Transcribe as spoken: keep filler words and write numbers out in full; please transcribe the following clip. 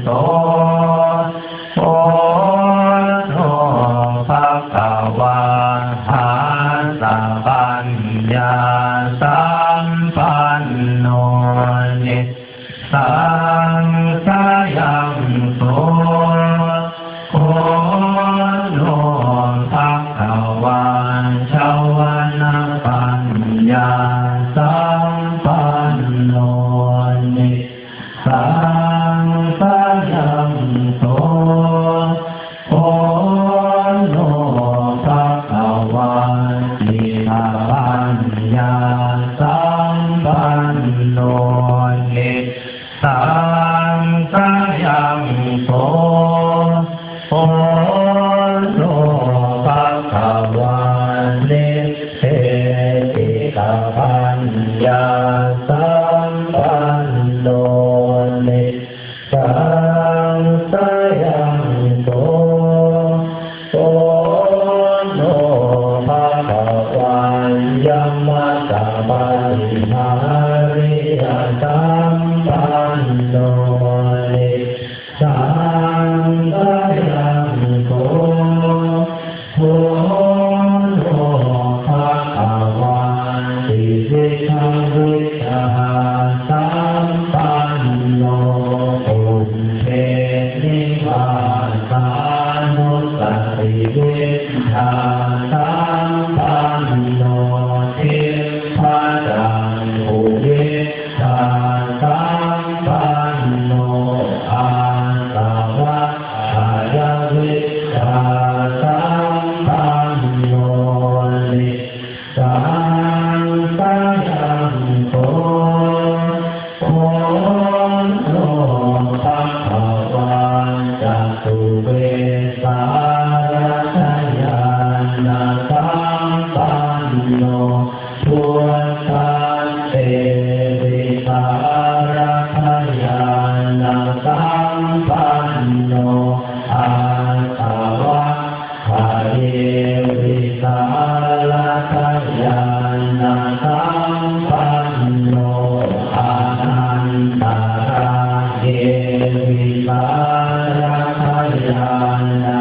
to, oto bhagavā dasapaññāsampanno nissangsayaṃ so, oto bhagavā jhāvanapaññāsampanno ni sangsayaṃ so, oto bhagavā jinapaññāsampanno nissangsayaṃ so, oto bhagavā nibbeditapaññāsampanno nissangsayaṃ so, oto bhagavā yamattaparihariyāsampanno ni sangsayaṃ so, oto bhagavā tividhavidhāsampanno pubbhenivāsānussatividdhāsampanno dibbatatthuvi dhāsampanno āsavakkhayavijjhāsampanno nissangsayaṃ so, oto bhagavā catuvesāratiyāṇasampanno phuṭṭhassa tevisārathiyāṇasampanno āsavakkhayevijjhārathiyāṇasampanno anantarāyevijjhārathiyāṇa